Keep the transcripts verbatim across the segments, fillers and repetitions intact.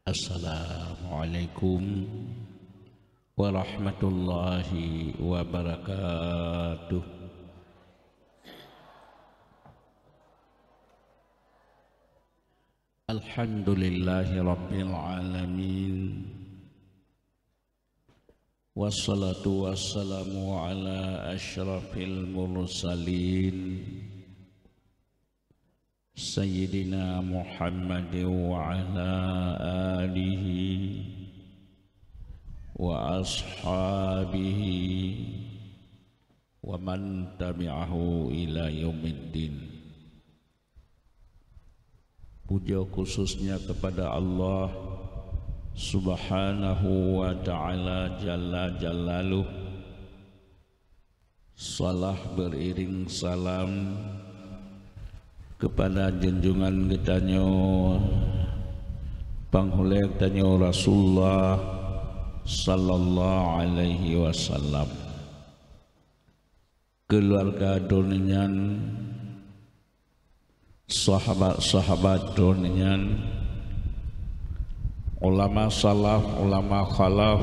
Assalamualaikum warahmatullahi wabarakatuh. Alhamdulillahi rabbil alamin. Wassalatu wassalamu ala asyrafil mursalin, Sayyidina Muhammadin wa ala alihi wa ashabihi wa man tabi'ahu ila yaumiddin. Puja khususnya kepada Allah Subhanahu wa Ta'ala Jalla Jalaluh. Salah beriring salam kepada junjungan geutanyoe, panghulée geutanyoe Rasulullah sallallahu alaihi wasallam, keuluwarga droeneuh nyan, sahabat-sahabat droeneuh nyan, ulama salaf, ulama khalaf,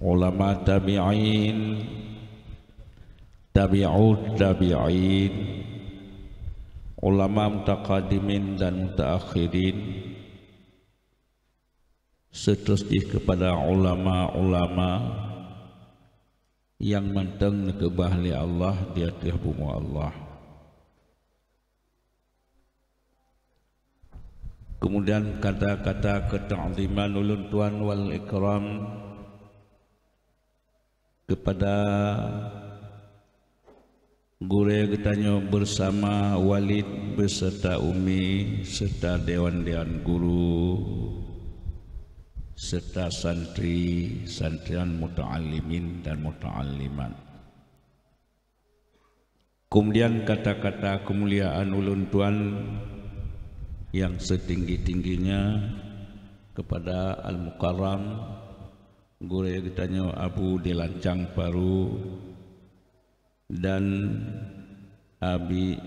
ulama tabi'in, tabi'ut tabi'in, ulama mutaqaddimin dan mutaakhirin, seterus jih kepada ulama-ulama nyang mantong neukeubah lé Allah di ateueh bumoe Allah. Keumudian kata-kata keuta'ziman ulôn tuan wal ikram kepada gurée geutanyoe beusama Walid beuseuta Umi seureuta dewan-dewan guru seureuta santri-santrian, muta'allimin dan muta'allimat. Keumudian kata-kata keumuliaan ulôn tuan nyang seutinggi-tingginya kepada Al-Mukarram gurée geutanyoe Abu di Lancang Paru dan Abi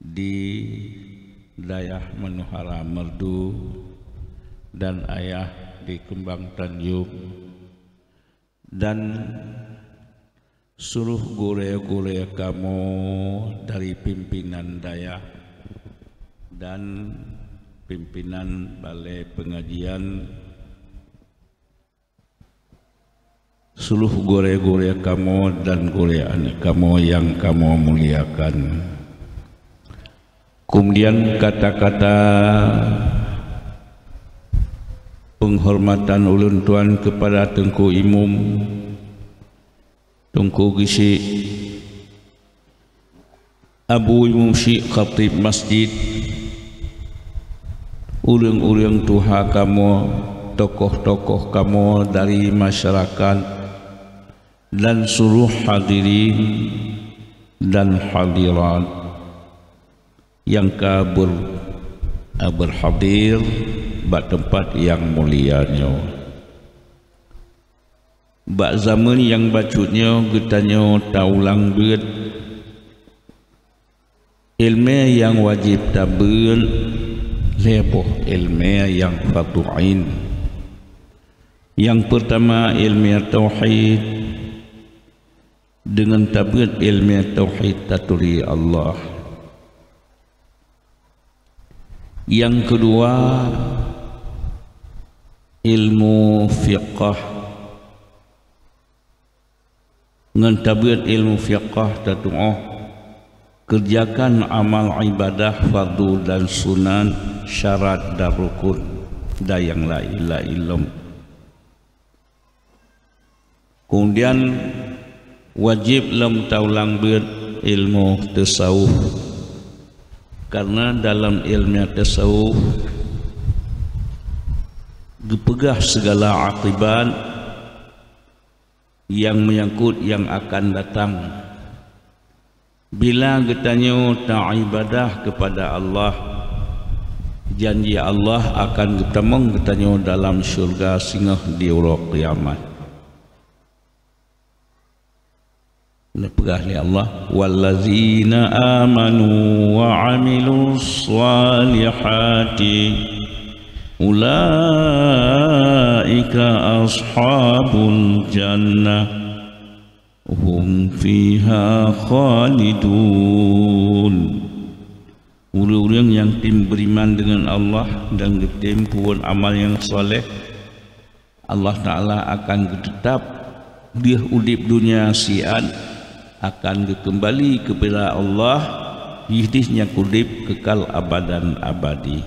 di Dayah Manuhara Meurdu dan Ayah di Keumbang Tanjong, dan seluruh gurée-gurée kamoe dari pimpinan dayah dan pimpinan balai peungajian, seluruh gurée-gurée kamoe dan gurée aneuk kamoe nyang kamoe muliakan. Keumudian kata-kata peunghormatan ulôn tuan keupada Teungku Imum, Teungku Geuchik, Abu Imum Syik, Khatib Masjid, ureuëng-ureuëng tuha kamoe, tokoh-tokoh kamoe dari masyarakat, dan seluruh hadirin dan hadirat nyang ka ber-, berhadir bak teumpat nyang mulia nyoe. Bak zameun nyang bacut nyoe geutanyoe taulang beuet iéleumé nyang wajéb tabeuet, lhée boh iéleumé nyang fardhu ain. Nyang peurtama iéleumé tauhid, deungon tabeuet iéleumé tauhid taturi Allah. Nyang keudua, ilmu fiqah. Ngon tabeuet ilmu fiqah tatuoh keureujakan amal ibadah fardhu dan sunat, syarat dan rukun, dan nyang laén-laén lom. Keumudian, wajéb lom taulang beuet ilmu tasawuf, kareuna dalam ilmu tasawuf geupeugah sigala akibat nyang meunyangkot nyang akan datang. Bila geutanyoe taibadah keupada Allah, janji Allah akan geutamong geutanyoe dalam syeuruga singoh di uroe kiamat. Neupeugah lé Allah, "Wallazina amanu wa amilus salihati ulaika ashabul jannah hum fiha khalidun." Ureuëng-ureuëng nyang tem beriman deungon Allah dan geutem peubuet amal nyang saleh, Allah Ta'ala akan geuteutap deuh udeb donya siat, akan geukeumbali keupada Allah, jih dih nyang udeb keukal abadan abadi.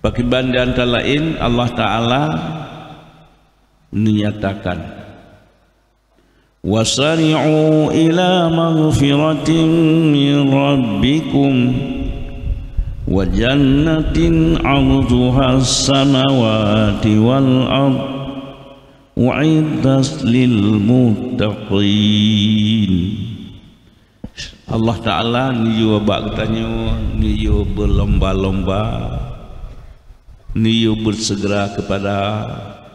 Pakriban di antara laén, Allah Ta'ala neunyatakan, "Wasari'u ila maghfiratin min rabbikum wa jannatin 'arduhas samawati wal ard, u'iddat lil muttaqin." Allah Ta'ala neuyue bak geutanyoe, neuyue beulomba-lomba, neuyue beuseugeura keupada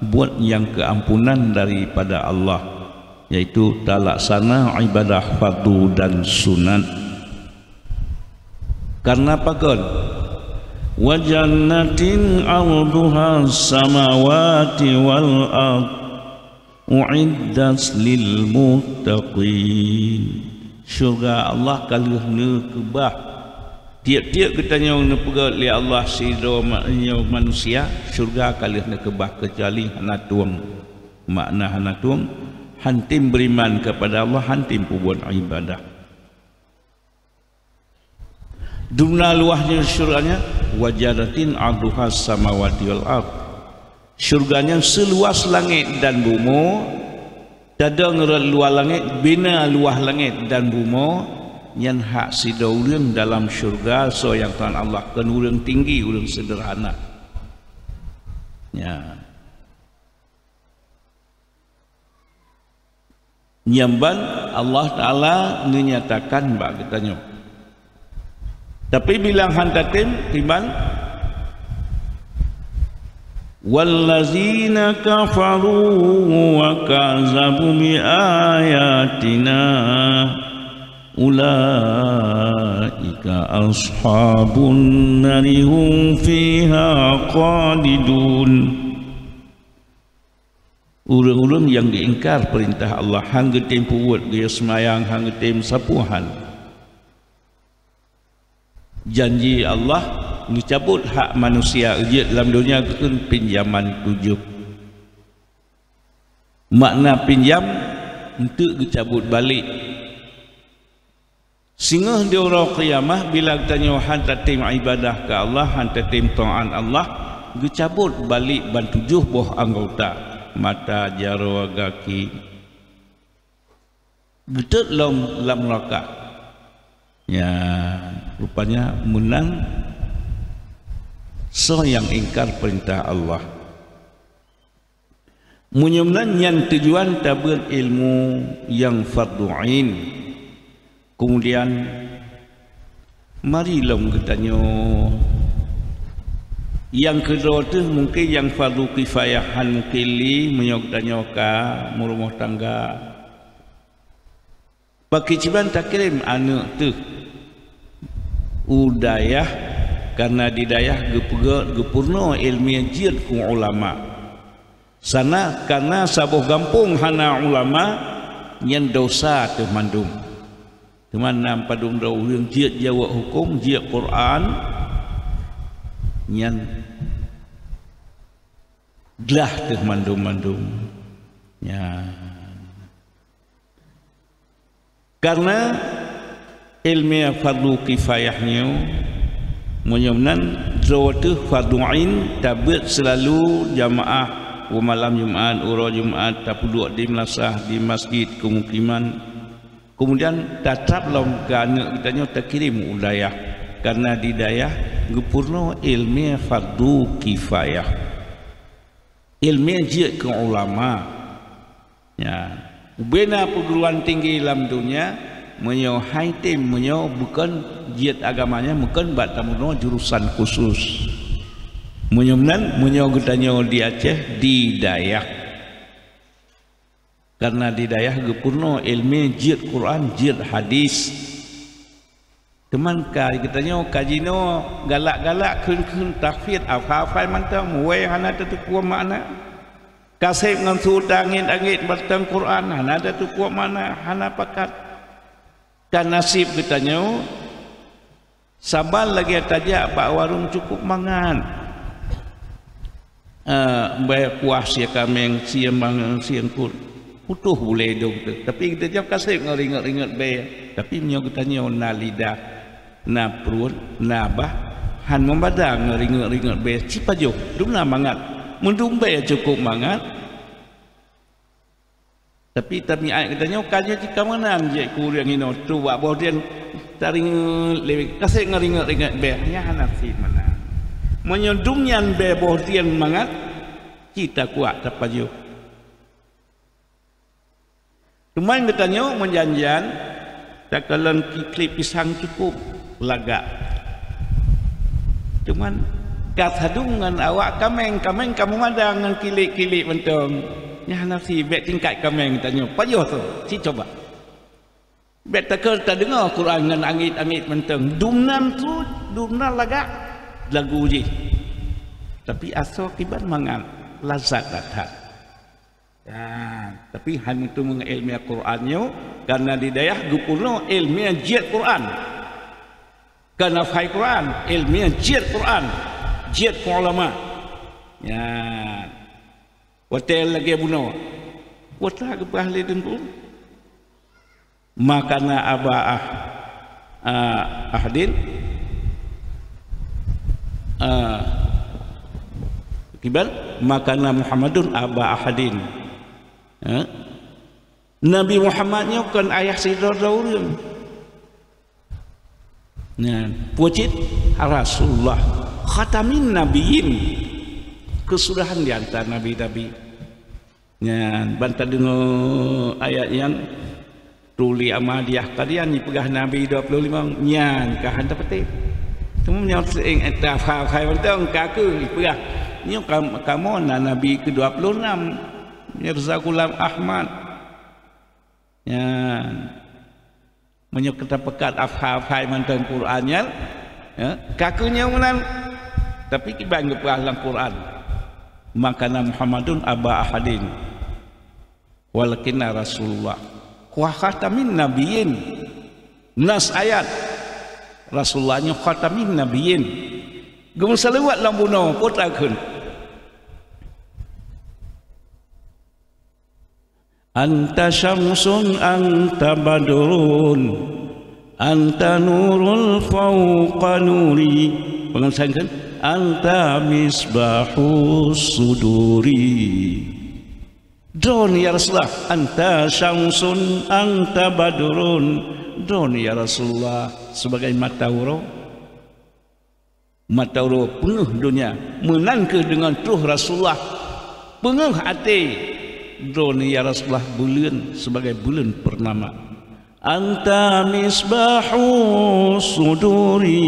buet nyang keuampunan daripada Allah, yaitu talaksana ibadah fardu dan sunat. Karena pakon? "Wa jannatin 'arduhas samawati wal ard, u'iddat lil muttaqin." Syurga Allah ka lheueh neukeubah. Tiep-tiep geutanyoe neupeugét lé Allah sidroe ma-, nyoe manusia, syurga ka lheueh neukeubah, keucuali hana tueng. Makna hana tueng, han tem beriman keupada Allah, han tem peubuet ibadah. Dumna luwah nyoe syurga nyan, "Wa jannatin 'arduhas samawati wal ard." Syurga nyan seuluwah langét dan bumoe, tadong rot luwah langét, bina luwah langét dan bumoe, nyan hak sidroe ureuëng dalam syurga, soe nyang Tuhan Allah kheun ureuëng tinggi, ureuëng seudeurhana. Nyan. Nyan ban Allah Ta'ala neunyatakan bak geutanyoe. Tapi bilang han tatem, kiban, "Wallazina kafaru wa kazabu bi ayatina ulaika ashabun nari hum fiha khalidun." Ureuëng-ureuëng nyang geuingkar peurintah Allah, han geutem peubuet, geuyue seumayang, han geutem sapeue han. Janji Allah neucabot hak manusia jeuet lam donya geukheun pinjaman tujoh. Makna pinjam, eunteuk geucabot balek. Singoh di uroe kiamah, bila geutanyoe han tatem ibadah keu Allah, han tatem taát Allah, geucabot balek ban tujoh boh anggota, mata, jaroe, gaki, geutot lom lam neuraka. Ya, rupanya meunan soe nyang ingkar peurintah Allah. Meunyoe meunan, nyan tujuan tabeuet ilmu nyang fardhu ain. Keumudian, mari lom geutanyoe. Nyang keudroe teuh mungken nyang fardhu kifayah, han mungken lé meunyoe geutanyoe ka meurumoh tangga. Pakriban takirém aneuëk teuh u dayah, kareuna di dayah geupeugét geupeurunoe iéleumé jeuet keu ulama. Sana kareuna saboh gampông hana ulama, nyan desya teuh mandum. Teuma na padum droe ureuëng jeuet jaweueb hukôm, jeuet Quran, nyan glah teuh mandum-mandum. Nyan. Kareuna iéleumé fardhu kifayah nyoe, meunyoe meunan, droe teuh fardhu ain tabeuet seulalu jamaah u malam Jumat, uroe Jumat, tapeuduek di meulasah, di masjid, keumukiman. Keumudian, tatrap lom keu aneuëk geutanyoe takirém u dayah, kareuna di dayah geupeurunoe iéleumé fardhu kifayah. Iéleumé jeuet keu ulama. Ya. Ubena peuguruan tinggi lam donya, meunyoe hai tem, meunyoe bukon jeuet agama nyan, bukon bak tameurunoe jurusan khusus. Meunyoe meunan, meunyoe geutanyoe di Aceh, di dayah. Karena di dayah geupeurunoe ilmu jeuet Quran, jeuet hadis. Teuma ka geutanyoe ka jinoe galak-galak kheun-kheun tahfidz, hafai-hafai mantong, wéh hana teutukue makna. Kaseb ngon su tangét-angét mantong Quran, hana teutukue makna, hana pakat. Ka naseb geutanyoe, saban lagée tajak bak warong cukup mangat. Ah, bèe kuah sie kaméng, sie mangang, sie eungkot. Putôh bulée idong teuh. Tapi geutanyoe kaseb ngon ringot-ringot bèe. Tapi meunyoe geutanyoe na lidah, na pruet, na bah, han meubada ngon ringot-ringot bèe, ci pajoh, dum na mangat. Meudum bèe cukup mangat, tapi tabiat geutanyoe ka nyoe cit ka meunan jeuet keu ureuëng inoe, tu bak boh drien taringeut lé kaseb ngon ringot-ringot bèe, nyan hana sit meunan. Meunyoe dum nyan bèe boh drien mangat, ci takuak tapajoh. Teuma geutanyoe meujan-jan, takalon kiklek pisang cukup lagak. Teuma ka sadum ngon awak kaméng, kaméng ka meumada ngon kilek-kilek mantong. Nyan hana sit, bèk tingkat kaméng geutanyoe. Pajoh tu, ci coba. Bèk takheun tadeungoe Quran ngon angét-angét mantong. Dum nan tu, dum nan lagak lagu jih. Tapi asoe kiban mangat, lazat that-that. Ya, tapi han meuteumé ilmiah Quran nyoe, karena di dayah geupeurunoe ilmiah jeuet Quran. Karena hafai Quran, ilmiah jeuet Quran, jeuet keu ulama. Ya. Watèe lagèe bunoe. Watèe geupeugah lé Teungku. Makana aba ah, ah, ahdin, ah, kiban, makana Muhammadun aba ahadin. Ha? Nabi Muhammad nyoe kon ayah sidroe-droe ureueng. Nyan, peue cit? Rasulullah, khatamin nabiyyin, kesudahan di antara nabi-nabi. Nyan, ban tadeungoe ayat nyan, tuli Ahmadiyah Qadian jipeugah nabi dua puluh lima, nyan ka han tapatéh. Cuma nyoe seuing hafai-hafai mantong ka keuh jipeugah. Nyoe kam-, kamoe na nabi keu dua puluh enam, Mirza Ghulam Ahmad. Nyan. Meunyoe ka tapeugah hafai-hafai mantong Quran nyan, ya, ka keuh nyoe meunan. Tapi kiban geupeugah lam Quran, "Makana Muhammadun aba ahadin, walakinna Rasulullah, wa khatamin nabiyyin." Nas ayat, Rasulullah nyoe khatamin nabiyyin. Geumeusaleuwat lam bunoe, peue takheun? Anta syamsun, anta badrun, anta nurul fauqa nuri. Peungeut sangkeun, anta misbahus suduri. Droeneuh ya Rasulullah, anta syamsun, anta badrun. Droeneuh ya Rasulullah, sebagai mata uroe. Mata uroe peungeuh donya, meunan kheueh deungon troh Rasulullah peungeuh até. Droeneuh ya Rasulullah buleuen sebagai buleuen purnama. Anta misbahu suduri.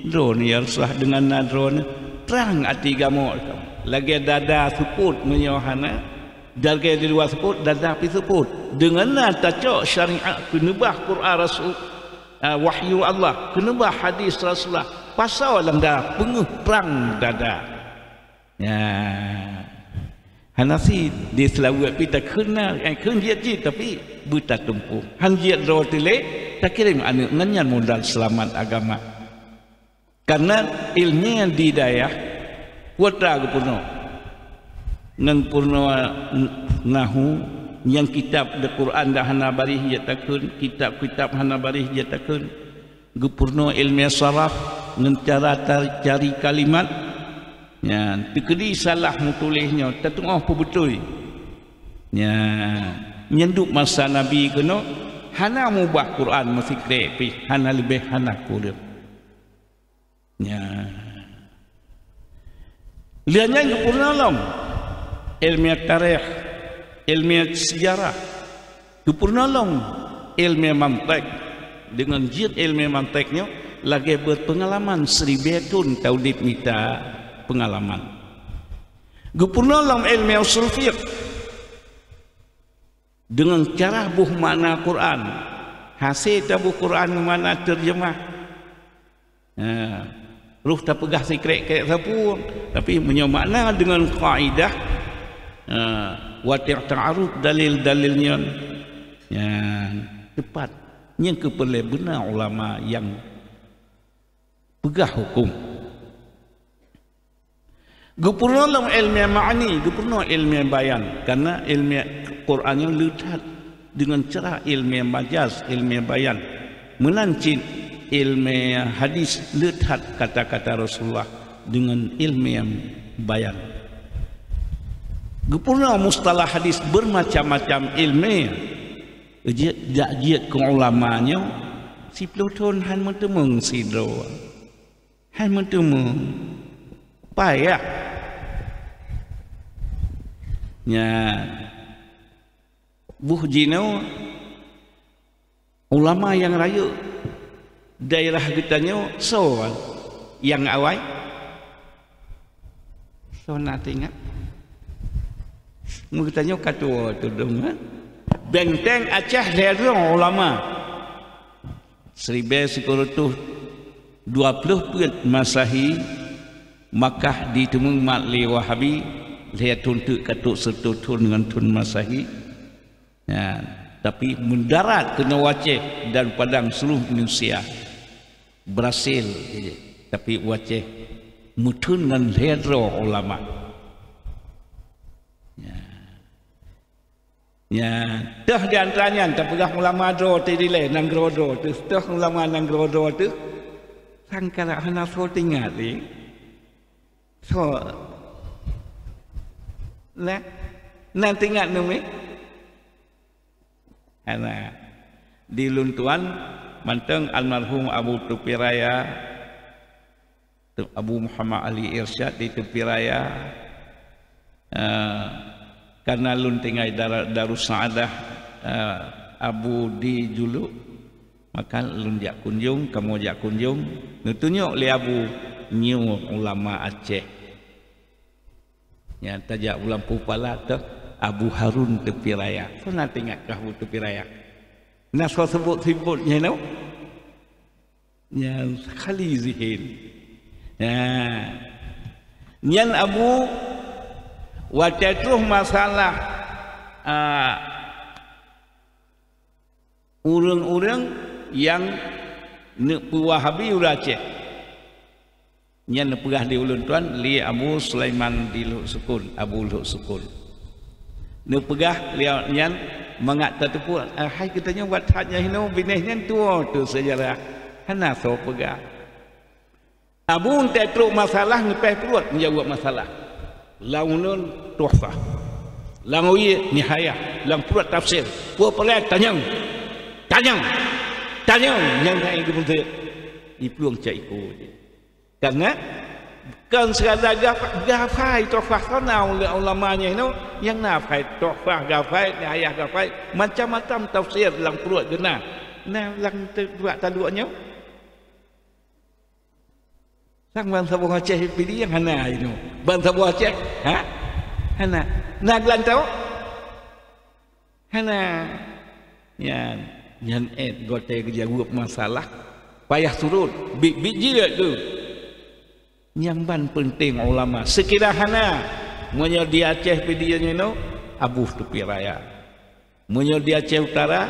Droeneuh ya Rasulullah deungon na droeneuh trang até gamoe lagée dada seupôt meunyoe hana. Lagée di luwa seupôt, dada pih seupôt. Deungon na tacok syariat keuneubah Quran Rasul, ah, wahyu Allah, keuneubah hadis Rasulullah, pasoe lam dada, peungeuh prang dada. Ya. Hana sit di seulaweuet pih takheun na, eh, kheun jeuet cit, tapi beutateumpôh. Han jeuet droe teuléh, takirém aneuëk ngon nyan modal seulamat agama. Karena ilmu di dayah kuota geupeurunoe. Ngon peurunoe nahu, nyang kitab di Quran dah hana barih jeuet takheun, kitab-kitab hana barih jeuet takheun. Geupeurunoe ilmu saraf ngon cara ta-, cari kalimat. Nyan, teukeudi salah meutuléh nyoe, tatu'oh peubeutôi. Nyan, nyan duek masa Nabi keunoe, hana mubah Quran meusikrek pih, hana leubeh hana kureueng. Nya. Lheueh nyan geupeurunoe lom ilmu tarikh, ilmu sejarah, geupeurunoe lom ilmu mantek. Deungon jeuet ilmu mantek nyoe lagée beuet peungalaman, siribée thon taudeb mita peungalaman. Geupeurunoe lom ilmu usul fiqh. Deungon cara boh makna Quran, hase taboh Quran ngon makna teujeumah. Ha, roh tapeugah sikrek-krek sapeue, tapi meunyoe makna deungon kaidah, ha, watèe ta'aruf dalil-dalil nyan, nyan teupat. Nyan keuh peureulèe beuna ulama nyang peugah huköm. Geupeurunoe lom ilmu ma'ani, geupeurunoe ilmu bayan, karena ilmu Quran nyoe le that deungon cara ilmu majaz, ilmu bayan. Meunan cit ilmu hadis le that kata-kata Rasulullah deungon ilmu bayan. Geupeurunoe mustalah hadis bermacam-macam ilmu. Jeuet, jak jeuet keu ulama nyoe, siplôh thon han meuteumeung sidroe. Hai meuteumé payah. Nyan boh jinoe ulama nyang rayeuk daerah geutanyoe soe nyang awai? Soe na teuingat? Meugeutanyoe ka tuwoe tudong, ha? Benteng Aceh lhèe droe ulama. Siribèe sikureueng reutôh dua plôh peuet Masehi, Makkah jiteumeung mat lé Wahabi, lhèe thon teuk ka trôk sireutôh thon ngon thon Masehi. Nyan, tapi meudarat keunoe u Aceh dan padang seluruh Indonesia. Berhasil, tapi u Aceh meutheun ngon lhèe droe ulama. Nyan. Nyan, teuh di antara nyan tapeugah ulama droe teuh dilèe, nanggroe droe teuh, teuh ulama nanggroe droe teuh. Sangkara hana soe teuingat lé. Soe? Nah, na teuingat neumé? Hana. Di lôn tuan mantong almarhum Abu Tupi Raya, Abu Muhammad Ali Irsyad di Tupi Raya. Eh, karena lôn tinggai Dar-, Darussaaddah, eh, Abu di Juluk, maka lôn jak kunjung, kamoe jak kunjung, neutunyok lé Abu nyoe ulama Aceh. Nyang tajak u lampôh pala teuh Abu Harun Tupi Raya. Soe na teuingat keu Abu Tupi Raya? Na soe seubut-seubut nyan, no? Nyan khali zihin. Nyan. Nyan Abu, watèe troh masalah, a, ureueng-ureueng nyang neupeuwahabi ureueng Aceh. Nyan neupeugah di ulôn tuan lé Abu Sulaiman di Lhok Sukon, Abu Lhok Sukon. Neupeugah lé nyan mangat tateupeue, ah, hai geutanyoe buet that nyang hinoe binéh nyan tuwoe teuh seujarah. Hana soe peugah. Abu Unte trok masalah, neupéh pruet meujaweueb masalah. Lam uneun Tuhfah. Lam wie Nihayah. Lam pruet tafsir. Peue peureulee tanyong. Tanyong. Tanyong nyang na geumeuseuk. Iplueng cak iku. Karena kon sekadar gafa-, gafai Tuhfah sana ulama nyan, nyang na hafai Tuhfah gafai, Nihayah gafai, macam-macam tafsir lam pruet geuh na. Na lam te-, duek taduek nyoe. Sang bansaboh Aceh Pidie hana inoe. Bansaboh Aceh, ha? Hana. Na geulantau? Hana. Nyan, nyan ék gotée geujaweueb masalah payah surot, biet-biet jeuet tu. Nyang ban peunteng ulama. Sekira hana, meunyoe di Aceh Pidie nyoe, Abu Tupi Raya. Meunyoe di Aceh Utara,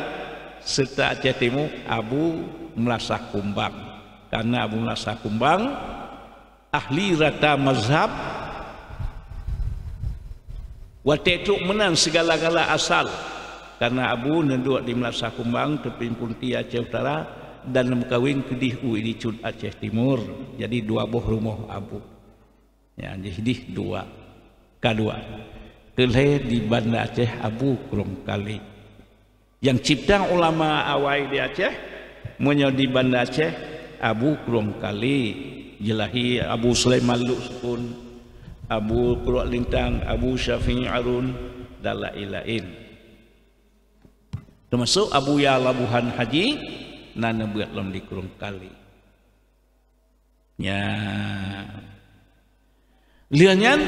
seureuta Aceh Timu, Abu Meulasah Kumbang. Karena Abu Meulasah Kumbang ahli rata mazhab, watée trok meunan sigala-gala asal. Karena Abu neuduek di Meulasah Kumbang, teupimpun ti Aceh Utara, dan neumeukawen keudeh u Idi Cut Aceh Timur. Jadi, dua boh rumoh Abu. Ya, jih dih dua. Kadua, keulhée di Banda Aceh Abu Krueng Kali. Nyang cipta ulama awai di Aceh, meunyoe di Banda Aceh, Abu Krueng Kali. Jeulahi Abu Sulaiman Luk Sukun, Abu Pruet Lintang, Abu Syafi'i Arun, dan laén-laén. Teumasok Abu Ya Labuhan Haji, na neubeuet lom di Krueng Kali. Nya. Lheueh nyan,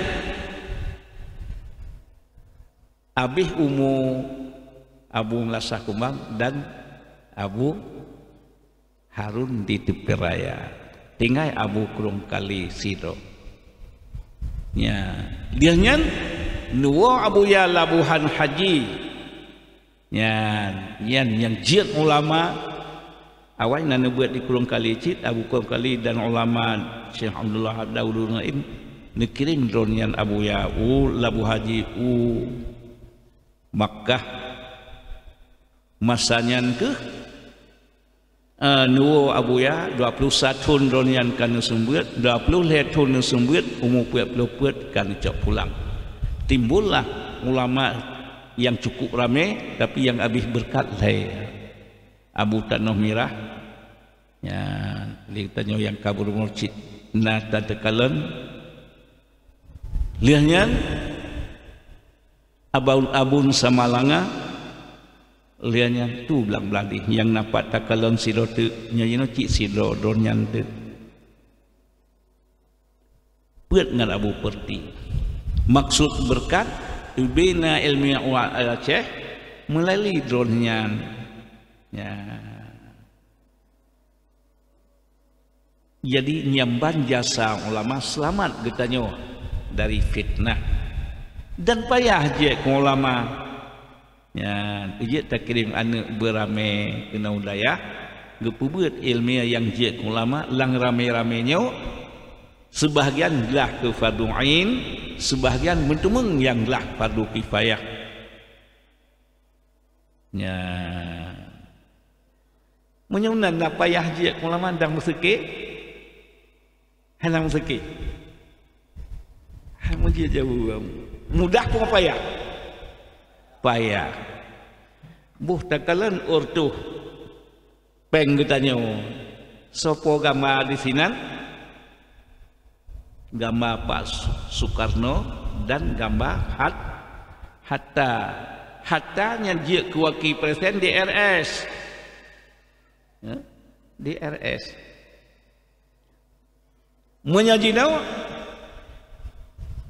abéh umu Abu Melasah Kumbang dan Abu Harun di Teupeu Raya. Tinggai Abu Krueng Kali sidroe. Nya, lheueh nyan neuwoe Abuya Labuhan Haji. Nyan, nyan nyang jeuet ulama. Awai na neubeuet di Krueng Kali cit, Abu Krueng Kali dan ulama Syekh Abdullah Daud Naim neukirém droe nyan Abuya u Labuhan Haji u Makkah. Masa nyan keuh, eh, neuwoe Abuya, dua ploh sa thon droe nyan ka neuseumbeuet, dua ploh lhée thon neuseumbeuet, umu peuet ploh peuet ka neucok pulang. Timbullah ulama nyang cukup ramé, tapi nyang habéh beureukat lhée. Abu Tanoh Mirah, nyan, lé tanyoe nyang ka beurumor cit na tateukalon. Lheueh nyan, Abon-abon Samalanga, lheueh nyan tu Blang Blahdeh nyang na pat takalon sidroe teuk, nyoe jinoe cit sidroe droe nyan teuk. Peuet ngon Abu Perti. Maksud beureukat, ubena ilmiah u Aceh meulalu droe nyan. Nya. Jadi, nyan ban jasa ulama seulamat geutanyoe dari fitnah. Dan payah jeuet keu ulama. Nyan, jeuet takirém aneuëk beuramé keunoe u dayah, geupeubeuet ilmiah nyang jeuet keu ulama lam ramé-ramé nyoe, seubahgian glah keu fardu ain, seubahgian meuteumèe nyang glah fardu kifayah. Nya. Meunyoe nan na payah jeuet keu ulama dan meuseukét, hana meuseukét. Hai meujeuet jauh, mudah peue payah? Payah. Boh takalon ureuëng tuh péng geutanyoe. Soe po gamba di sinan? Gamba Pak Su-, Sukarno dan gamba Hat-, Hatta. Hatta nyan jeuet keu wakil presiden di R S. Ya, di R S. Meunyoe jinoe,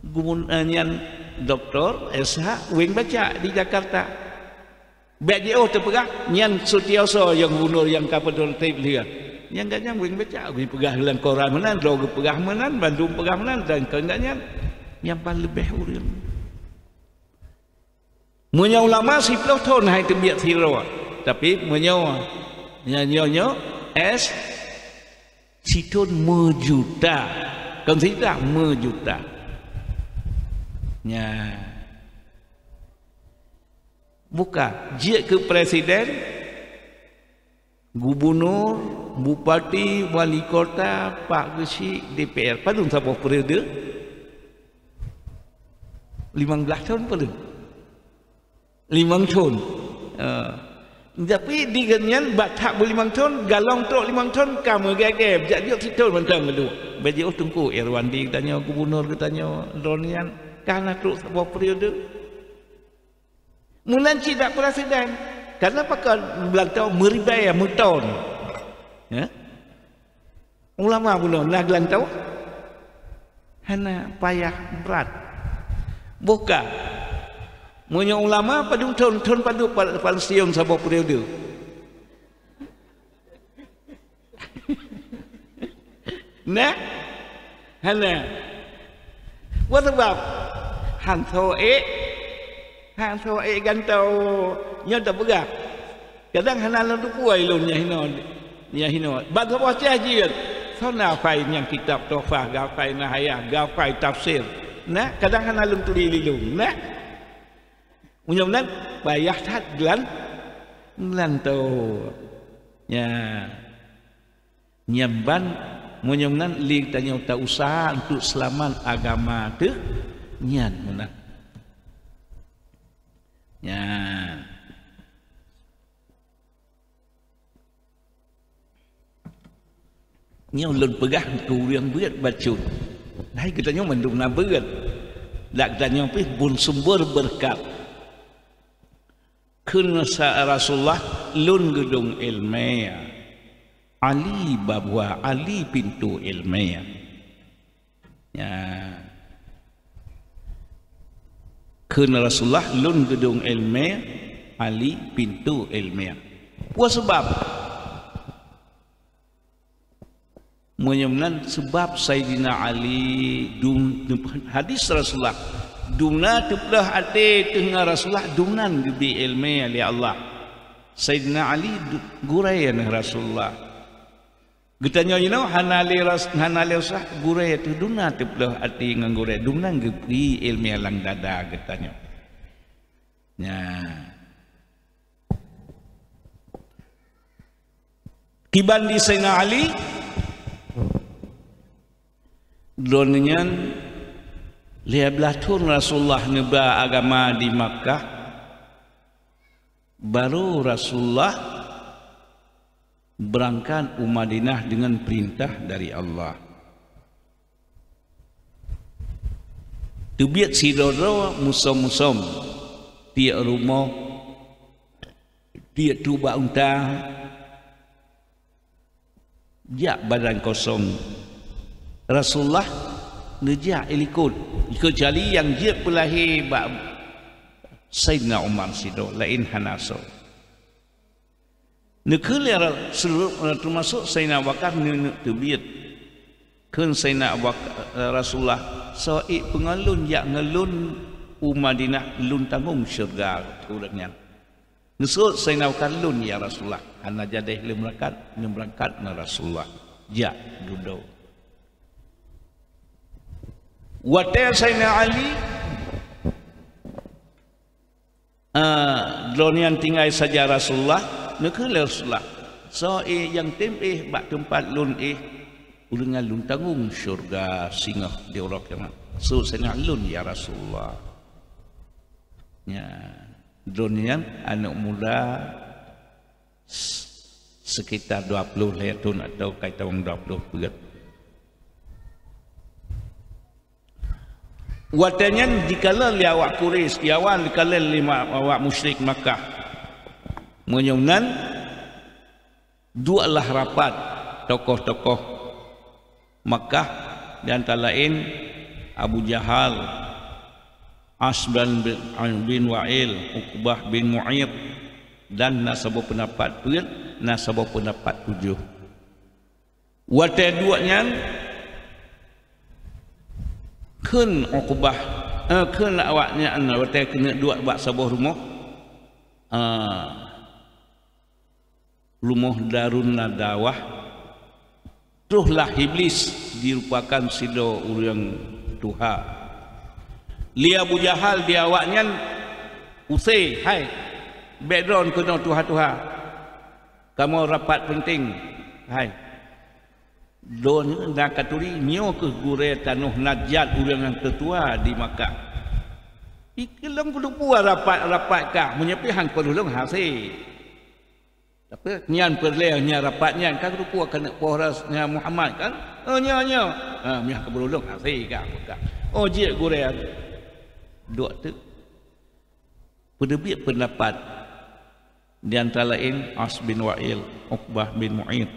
gubun-, eh, nyan doktor S H weng baca di Jakarta. Bék jiôh teupeugah, nyan Sutioso nyang gubunur nyang ka padum treb lheueh. Nyang gata nyan weng baca, geupeugah lam koran meunan, droe geupeugah meunan, bandum peugah meunan, dan keu gata nyan, nyang paléng leubeh ureuëng. Meunyoe ulama siplôh thon hai teubiet sidroe, tapi meunyoe nyoe, nyoe, nyoe, S, sithon meujuta. Kon sijuta, meujuta. Nya. Buka, jeuet keu presiden, gubunur, bupati, wali kota, pak geuchik, D P R. Padum saboh periode? Limong blaih thon padum? Limong thon. Eh, tapi di gobnyan bak that beulimong thon, galong trok limong thon ka meugèe-gèe, jak jok sithon mantong geuduek. Bèk jiôh Teungku Irwandi geutanyoe, gubunur geutanyoe, droe nyan ka na trok saboh periode. Meunan cit dak presiden. Karena pakon blang thon meuribèe meuthon. Ya? Ulama bunoe na glang thon? Hana, payah, brat. Boh ka. Meunyoe ulama padum thon, thon padum pal-, pensiun saboh periode? Nah? Hana. Peue sabab? Han soe ék, han soe ék gantoe. Nyoe tapeugah. Kadang hana lôn tupeue lôn nyang hinoe, nyang hinoe. Ban saboh cah jeuet. Soe na fai nyang kitab Tuhfah, gafai Nihayah, gafai tafsir. Nah, kadang hana lôn turi lé lôn. Nah. Meunyoe meunan, payah that glan-, glantoe. Nya. Nyan ban, meunyoe meunan, lé tanyoe ta-useuha untuk seulamat agama teuh, nyan meunan. Nyan. Nyoe lôn peugah keu ureuëng beuet bacut. Hai geutanyoe mandum na beuet. Dak geutanyoe pih bun sumber beureukat. Kheun sa Rasulullah, "Lôn geudong iéleumé." Ali babua, Ali pintoe iéleumé. Ya. Kheun Rasulullah, "Lôn geudong iéleumé." Ali pintoe ilmiah. Peue sabab? Meunyoe meunan sabab Saidina Ali dum-, hadis Rasulullah, dumna teupeuleueh até teuh ngon Rasulullah, dumnan geubri ilmiah lé Allah. Saidina Ali du-, gurée ngon Rasulullah. Geutanyoe jinoe hana lé ras-, hana lé usah gurée teuh, dumna teupeuleueh até ngon gurée, dumnan geubri ilmiah lam dada geutanyoe. Nyan. Kiban di Saidina Ali, droeneuh nyan lhèe blaih thon Rasulullah neuba agama di Makkah, baru Rasulullah beurangkat u Madinah deungon peurintah dari Allah. Teubiet sidroe-droe musom-musom, tiek rumoh, tiek trok bak unta, jak badan kosong. Rasulullah neujak ilikot, keucuali nyang jeuet peulahé bak Saidina Umar sidroe, laén hana soe. Neukheun lé ra-, seluruh, teumasok Saidina Abu Bakar, neuneuk teubiet. Kheun Saidina Abu Bakar, Rasulullah, "Soe ék peungon lôn jak ngon lôn u Madinah, lôn tanggong syeuruga ureueng nyan." Neuseuôt Saidina Abu Bakar, "Lôn, ya Rasulullah." Hana jadéh lé meurangkat, neumeurangkat ngon Rasulullah. Jak dudoe. Watée Saidina Ali Ah, droeneuh nyan tinggai saja Rasulullah, neukheun lé Rasulullah, "Soe nyang tem éh bak teumpat lôn éh, ureueng nyan lôn tanggong syeuruga singoh di uroe kiamat." Seuôt Saidina, "Lôn, ya Rasulullah." Nyan, droeneuh nyan aneuk muda s-, sekitar dua ploh lhèe thon atau ka itamong dua ploh peuet. Watée nyan jikalon lé awak Quraisy, di awai jikalon lé ma-, awak musyrik Makkah. Meunyoe nan, duek lah rapat tokoh-tokoh Makkah, di antara laén Abu Jahal, As bin, bin Wa'il, Uqbah bin Mu'aid, dan na saboh peundapat peuet, na saboh peundapat tujoh. Watée duek nyan, kheun Uqbah, eh, kheun awak nyan watée keuneuk duek bak saboh rumoh, ah, rumoh Darun Nadawah, troh lah Iblis jirupakan sidroe ureueng tuha. Lé Abu Jahal di awak nyan use, "Hai, bék droen keunoe tuha-tuha. Kamoe rapat peunteng, hai." Droeneuh na katuri, nyoe kheueh gurée tanoh Najad, ureueng nyang teutua di Makkah. Ikeu lôn kuteupue rapat-rapat kah, meunyoe pih han peureuloh hase. Tapi nyan peureulée nyan rapat nyan ka kuteupue keuneuk poh ras nyan Muhammad kan? Oh, nyoe, nyoe. Ha, meuh ka peureuloh hase kah, kah. Oh, jeuet gurée. Duek teuk. Peuteubiet peundapat, di antara laén As bin Wa'il, Uqbah bin Mu'aid.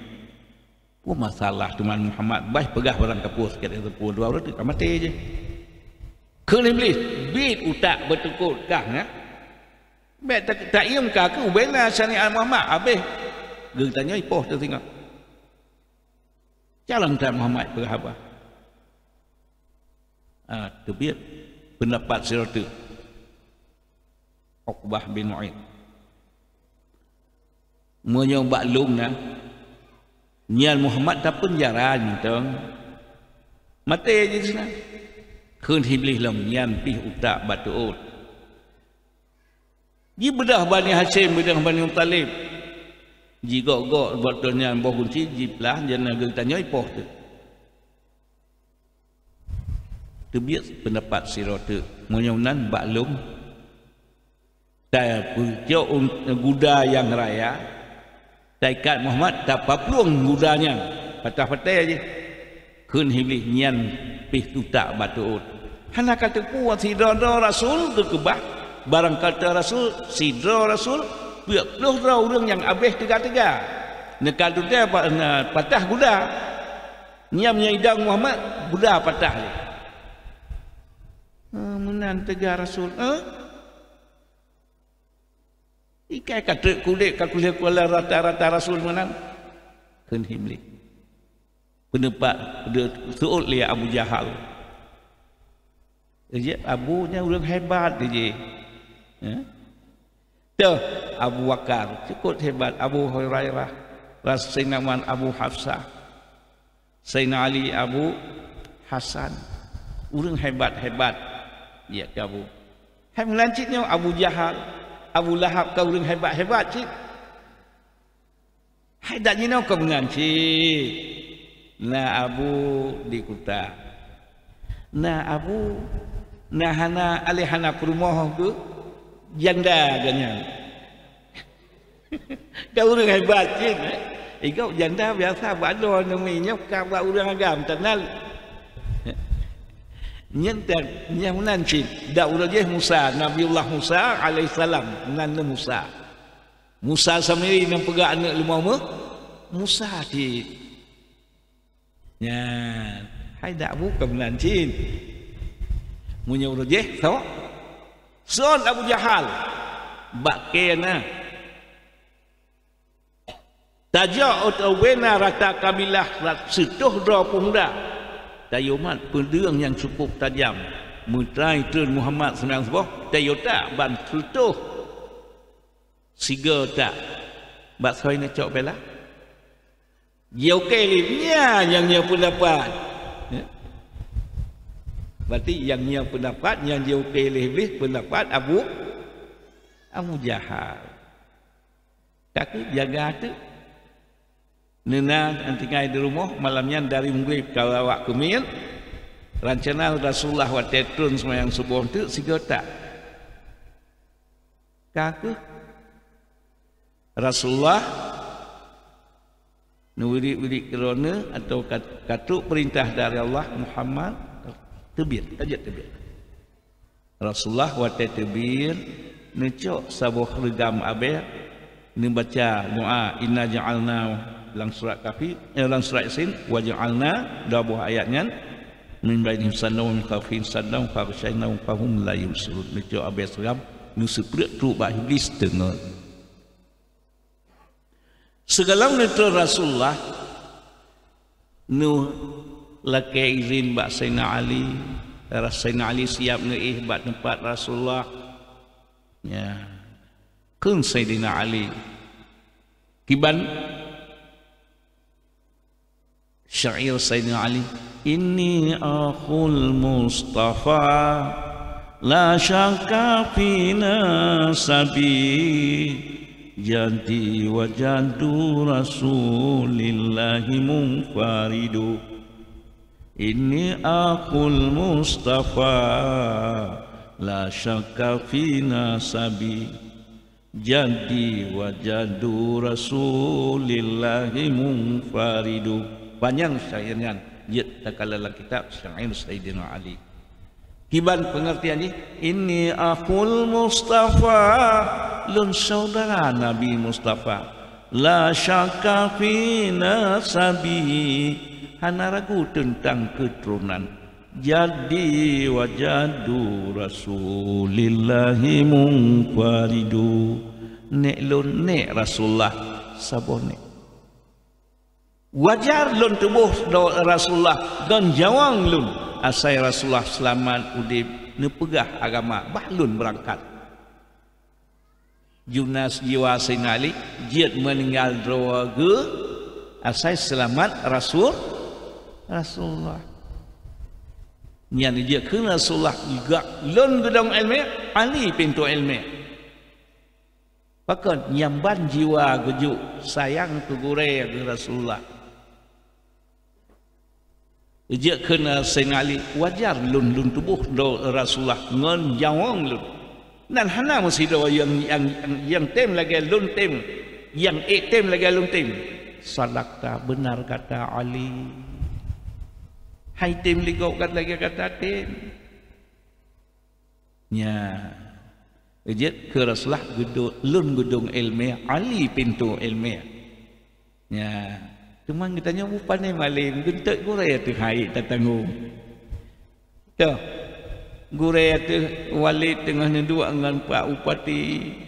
Peue masalah teuma Muhammad, bah peugah barang kapeue sakét teupeu dua ureueng teuk ka maté jih. Kheun Iblis, "Biet utak beuteukot kah nyan. Bék ta-, taiem kah keu ubena syariat Muhammad, habéh geutanyoe ipoh teuh singoh." Calon that Muhammad peugah haba. Ah, teubiet peundapat sidroe teuk. Uqbah bin Mu'aid. Meunyoe bak lôn na, nyan Muhammad tapeunjara mantong. Maté jih sinan. Kheun Iblis lom, nyan pih utak bak teuôt. Jibeudôh Bani Hasyim, beudôh Bani Muthalib. Jigok-gok bak nyan boh gunci, jiplah, jeuet na geutanyoe ipoh teuk. Teubiet peundapat sidroe teuk, meunyoe nan bak lôn, tapeucok un-, guda nyang raya, taikat Muhammad, tapaplueng guda nyan, patah-patah jih. Kheun Iblih, "Nyan pih tutak bak teuôt." Hana ka teupeu sidroe-droe rasul geukeubah, barangkato rasul, sidroe rasul, peuet ploh droe ureuëng nyang abéh teuga-teuga. Neuka tutai pa-, na, patah guda. Nyan meunyoe idong Muhammad, guda patah lé. "Ah, meunan teuga rasul, eh?" Ikai ka treuk kudek ka kulheueh kuala rata-rata rasul meunan. Kheun Iblih. Peuneupat, seuôt lé Abu Jahal. Jih Abu nyan ureuëng hebat jih. Ya. Teuh, Abu Bakar, cukôp hebat, Abu Hurairah, Saidina Umar, Abu Hafsah, Saidina Ali, Abu Hasan. Ureuëng hebat-hebat. Ya, ka Abu. Hai meunan cit nyoe Abu Jahal, Abu Lahab ka ureuëng hebat-hebat cit. Hai dak jinoe keu meunan cit. Na abu di kuta. Na abu, na hana, alèh hana peurumoh geuh, janda geuh nyan. Ka ureuëng hebat cit, eh. Igop janda biasa bak droe neumi nyoe ka bak ureuëng agam tanal. Nyan tan, nyan meunan cit. Dak uroe jih Musa, Nabiullah Musa alaihissalam, nan Musa. Musa Samiri nyang peugah aneuëk leumo meu-, Musa cit. Nyan, hai dak bukon meunan cit. Meunyoe ureuëng jih, sok. Son Abu Jahal. Bak kée na. Tajak ot ubena rata kabilah rat-, seutoh droe peumuda. Tayue mat peudeueng nyang cukôp tajam. Meutrai treun Muhammad seunang seuboh, tayue tak ban seutoh sigoe tak. Bak soe neucok bela? Jioke lé nyan nyang nyoe peundapat. Ya. Berarti nyang nyoe peundapat, nyang jioke lé Iblih peundapat Abu, Abu Jahal. Ka keuh jaga teuk. Neuna tinggai di rumoh, malam nyan dari Maghrib ka awak keumiet. Rancana Rasulullah watée treun seumayang suboh teuk sigoe tak. Ka keuh Rasulullah neuwirit-wirit keu droeneuh atau ka, ka trok peurintah dari Allah, Muhammad, teubiet, ka jeuet teubiet. Rasulullah watée teubiet neucok saboh reugam abée, neubaca doa, "Inna ja'alna," lam surat Kahfi, eh, lam surat Yasin, "Wa ja'alna," dua boh ayat nyan, "min bainihim saddan wa min khalfihim saddan fa aghsyaynahum fa hum la yubsirun." Neucok abée seuram, neuseupreuet trok bak Iblih teungeut. Sigohlom neutreun Rasulullah, neulakée izin bak Saidina Ali, Saidina Ali siab neuéh bak teumpat Rasulullah. Ya. Kheun Saidina Ali, kiban syair Saidina Ali, "Inni akhul Mustafa, la syakka fi nasabi, jaddi wa jaddu Rasulillahi munfaridu. Inni akhul Mustafa, la syakka fi nasabi, jaddi wa jaddu Rasulillahi munfaridu." Panyang syair nyan, jeuet takalon lam kitab syair Saidina Ali. Kiban peungeurtian jih, "Inni akhul Mustafa," lôn syedara Nabi Mustafa. "La syakka fi nasabi," hana ragu teuntang keuturonan. "Jaddi wa jaddu Rasulillahi munfaridu." Nék lôn, nék Rasulullah, saboh nék. Wajar lôn tuboh do-, Rasulullah, ngon nyawöng lôn, asai Rasulullah seulamat udeb neupeugah agama, bah lôn beurangkat. Juna jiwa Saidina Ali jeuet meuninggai droe geuh asai seulamat Rasul, Rasulullah. Nyan jeuet keu Rasulullah, gak lôn geudong iéleumé, Ali pintoe iéleumé. Pakon nyang ban jiwa geujok sayang keu gurée geuh Rasulullah. Jeuet kheun Saidina Ali, wajar lôn, lôn tuboh droe Rasulullah ngon nyawöng lôn. Nan hana meusidroe nyang, nyang, nyang tem lagée lôn tem, nyang ék tem lagée lôn tem. Sadaqta, beuna gata Ali. Hai tem lé gob gata lagée gata tem. Nya, jeuet keu Rasulullah geudong, lôn geudong iéleumé, Ali pintoe iéleumé. Nya, teuma geutanyoe bukon malém, geunteuk gurée teuh hai tatanggong. Toh. Gurée teuh Walid teungoh neuduek ngon pak bupati,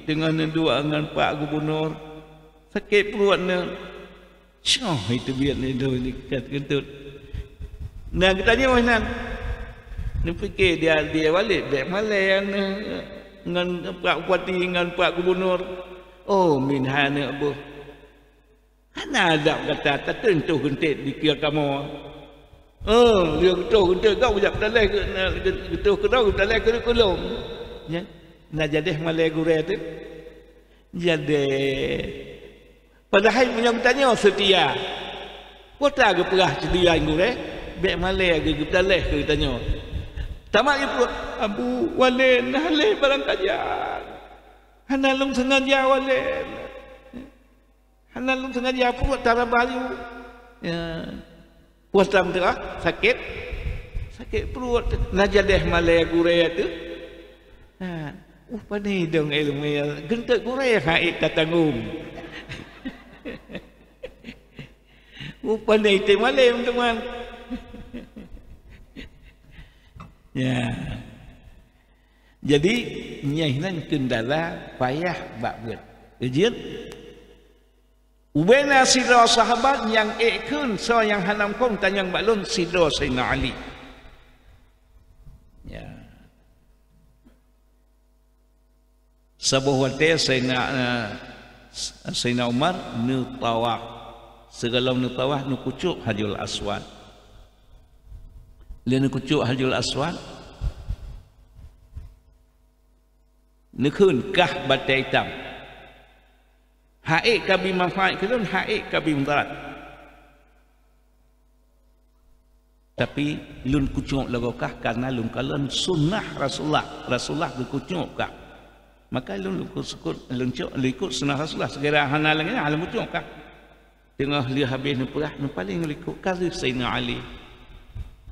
teungoh neuduek ngon pak gubunur. Sakét pruet neu. Soe hai teubiet neu lôn ikat keuntut. Na geutanyoe nan. Neupike dia, dia Walid, bék malée neu ngon pak bupati, ngon pak gubunur. Oh, min hai aneuk boh. Hana adab gata, tateun toh geuntet dikeue kamoe. Oh, lheueh geutoh geuntet, gob jak peutaleh keu, geutoh keudroe, peutaleh keu, keu lôn. Nyan, na jadeh malée gurée teuh. Jadeh. Padahai meunyoe geutanyoe seutia, peue ta geupeugah seutia gurée, bék malée geu-, geupeutaleh keu geutanyoe. Tamat geupeubuet, "Abu, Walid, na lé barang kajak. Hana lôn seungaja, Walid." Hana lôn seungaja pruet taraba laju. Ya. Puasa meuteurah, sakét. Sakét pruet. Na jadeh malée gurée teuh. Ha. Uh, pane dong ilmu ya. Geunteuk gurée hai tatanggong. Uh, pane item malée, teman. Ya. Jadi, nyan nan keundala payah bak beuet. Jeuet? Ubena sidroe sahabat nyang ék kheun soe nyang hana muphom tanyong bak lôn, sidroe Saidina Ali. Ya. Saboh watée Saidina, eh, Saidina Umar neutawaf. Sigohlom neutawaf neukucok Hajarul Aswad. Lé neukucok Hajarul Aswad, neukheun kah batée itam. Hana ék kabi manfaat keu lôn, hana ék kabi mudarat. Tapi lôn kucok lagoe kah karena lôn kalon sunnah Rasulullah. Rasulullah geukucok kah. Maka lôn, lôn ikut, lôn cok, lôn ikut sunnah Rasulullah. Sigira hana lagée nyan, lôn kucok kah. Teungoh lheueh habéh neupeurah, neupaléng likot ka lheueh Saidina Ali.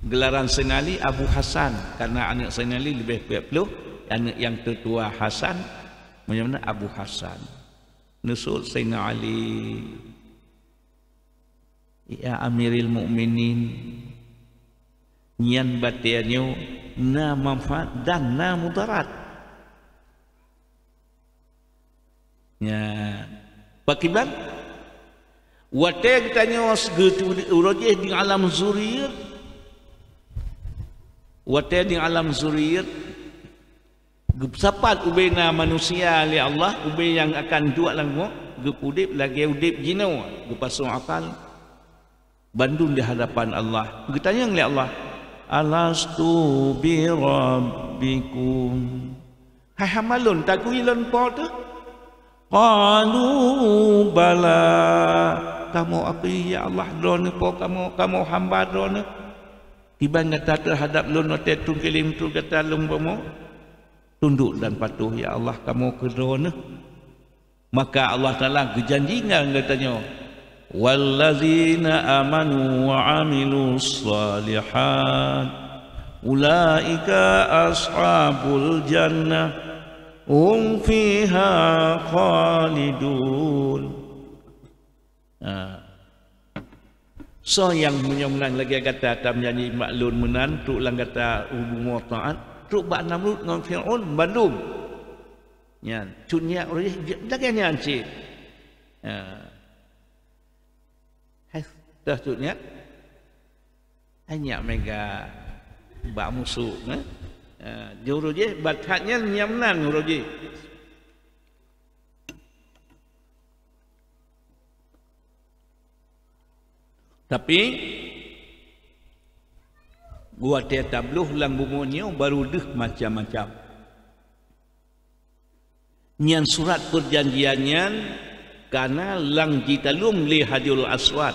Geularan Saidina Ali Abu Hasan, karena aneuk Saidina Ali leubeh peuet ploh, aneuk nyang teutua Hasan, meunyoe na Abu Hasan. Neuseuôt Saidina Ali, "Ya Amiril Mukminin, nyan batée nyoe na manfaat dan na mudarat." Nya, pakriban? Watée geutanyoe geutu-, uroe jih di alam zuriat, watée di alam zuriat, geusapat ubena manusia lé Allah, ubena nyang akan duek lam geuh, geupeuudeb lagée udeb jinoe, geupasoe akal. Bandum di hadapan Allah. Geutanyong lé Allah, "Alastu bi rabbikum?" Hai hamba lôn, takui lôn Po teuh? Qalu bala. Kamoe akui, ya Allah, Droeneuh Po kamoe, kamoe hamba Droeneuh. Kiban gata teuhadab lôn watée tungkélém tu gata lôn bumoe? Tunduk dan patuh, ya Allah, kamoe keu Droeneuh. Maka Allah Taala geujanji ngon geutanyoe, "Wallazina amanu wa amilus shalihat, ulaika ashabul jannah, hum fiha khalidun." Ha. Soe nyang meunyoe meunan lagée gata tameujanji bak lôn meunan, trok lam gata u bumoe taát, trok bak Namrud ngon Fir'aun bandum. Nyan, cut nyak ureuëng jih lagée nyan cit. Ha. Hai, dah cut nyak. Hai nyak mega bak musoh, eh? Ha, jih ureuëng jih, bak that nyan nyang meunan ureuëng jih. Tapi, watée tabloh lam bumoe nyoe baru deuh macam-macam. Nyan surat peurjanjian nyan kana lam jitaleuem lé Hajarul Aswad.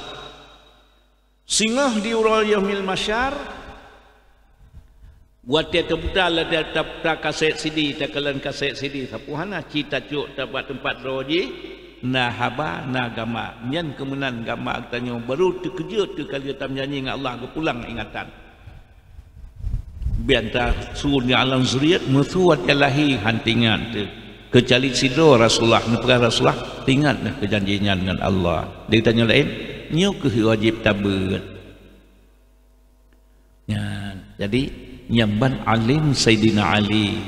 Singoh di uroe Yaumil Mahsyar, watée taputa, lagée taputa kasét CD, takalon kasét CD, sapeue hana, ci tacok bak teumpat droe jih, na haba, na gamba. Nyan keuh meunan gamba geutanyoe, baru teukeujot teuh ka lheueh tameujanji ngon Allah, geupulang ingatan. Bian ta su di alam zuriat, meusue watée lahé han teuingat teuh. Keucuali sidroe Rasulullah, neupeugah Rasulullah, teuingat neuh keujanji nyan ngon Allah. Di tanyoe laén, nyoe keuh wajéb tabeuet. Nyan, jadi, Nyang ban alim Saidina Ali.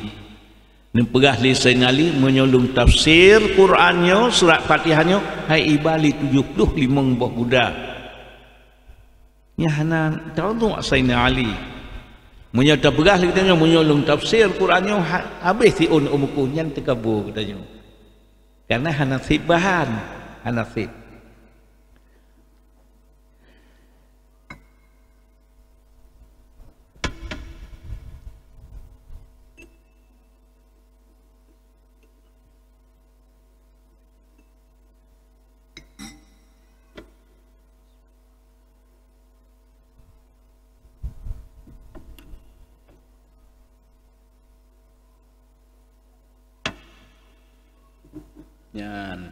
Neupeugah lé Saidina Ali, "Meunyoe lôn tafsir Quran nyoe, surat Fatihah nyoe, hai iba lé tujoh ploh limong boh guda." Nyan hana teuontok Saidina Ali. Meunyoe tapeugah lé geutanyoe, meunyoe lôn tafsir Quran nyoe ha-, habéh siôn umu ku, nyan teukabu geutanyoe. Karena hana sép bahan, hana sép. Nyan.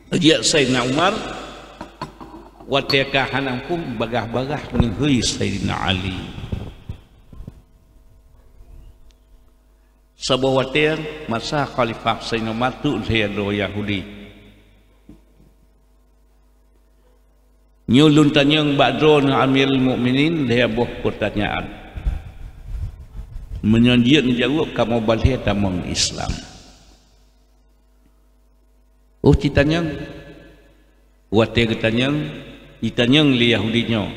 Jijak Saidina Umar, watée ka hana muphom, bagah-bagah neuhôi Saidina Ali. Saboh watée masa khalifah Saidina Umar, trok lhée droe Yahudi. Nyoe lôn tanyong bak droeneuh Amirul Mukminin lhée boh peurtanyaan. Meunyoe jeuet neujaweueb, kamoe ban lhée tamong Islam. Oh, jitanyong. Watée geutanyong, jitanyong lé Yahudi nyoe,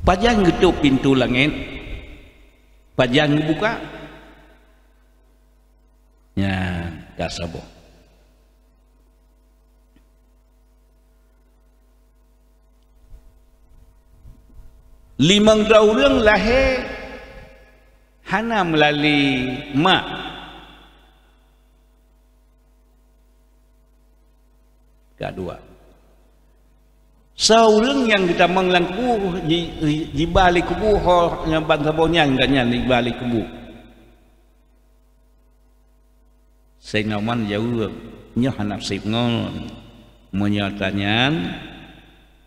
"Pajan geutôb pintoe langét? Pajan geubuka?" Nyan ka saboh. Limong droe ureuëng lahé hana meulalu mak. Ka dua. Soe ureuëng nyang geutamong lam kubu, ji-, ji-, jiba lé kubu, ho nyang ban saboh nyan, gobnyan jiba lé kubu. Saidina Umar jaweueb, "Nyoe hana sép ngon. Meunyoe tanyan,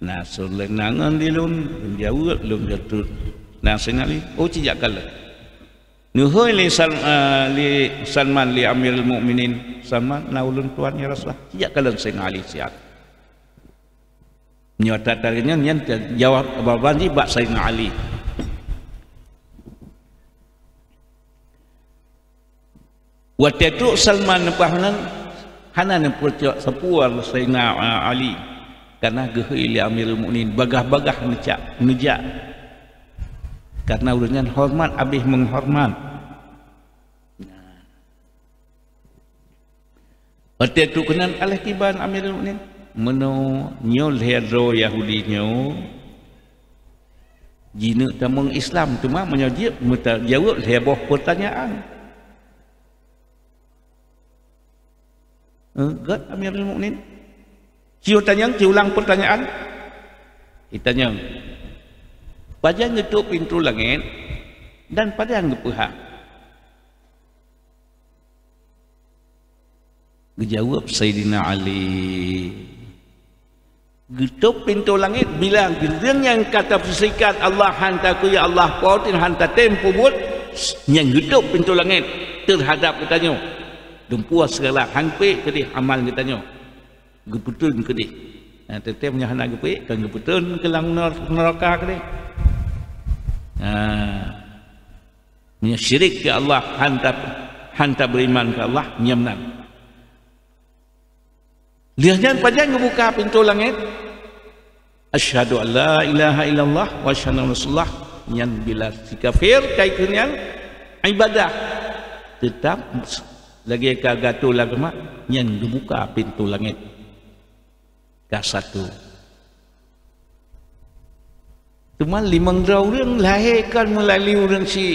na suleueng na ngon di lôn, lôn jaweueb, lôn jaweueb." Na Saidina Ali, "Oh, cijak kalon." Neuhôi lé Sal-, eh, lé Salman, lé Amirul Mukminin, "Salman, na ulôn tuan, ya Rasulullah." Cijak kalon Saidina Ali siat. Nyoe tata nyan, nyan jaweueb jawaban jih bak Saidina Ali. Watée trok Salman leupah nan, hana neupeucok sapeue Saidina, a, Ali, karna geuhôi lé Amirul Mukminin, bagah-bagah neucak, neujak. Karna ureuëng nyan horeumat, habéh meuhoreumat. Watée trok keunan, alah kiban Amirul Mukminin, "Meunoe nyoe lhée droe Yahudi nyoe jineuk tamong Islam, teuma meunyoe jeuet meuta-, jaweueb lhée boh peurtanyaan." Eh, gét Amirul Mukminin. Cio tanyong, cio ulang peurtanyaan. Itanyong, "Pajan geutôb pintoe langét dan pajan geupeuhah?" Geujaweueb Saidina Ali, "Geutôb pintoe langét bila ureuëng nyang ka tapeusikat Allah han takui Allah po teuh han tatem peubuet, nyang geutôb pintoe langét teuhadab geutanyoe. Dumpeue sigala han geupiek keudeh amal geutanyoe. Geupeuteun keudeh." Nah, teuntèe meunyoe hana geupiek, kan geupeuteun keu lam ner-, neuraka keudeh. Nah, meunyoe syirik keu Allah, han ta-, han tabeuriman keu Allah, nyan meunan. Lheueh nyan pajan geubuka pintoe langét? "Asyhadu an la ilaha illallah wa asyhadu anna Rasulullah." Nyan bila si kafir ka ikheun nyan ibadah, teutap lagèe ka geuatoe lam agama, nyan geubuka pintoe langét. Ka satu. Teuma limong droe ureueng lahé kon meulalu ureueng si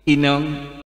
inong.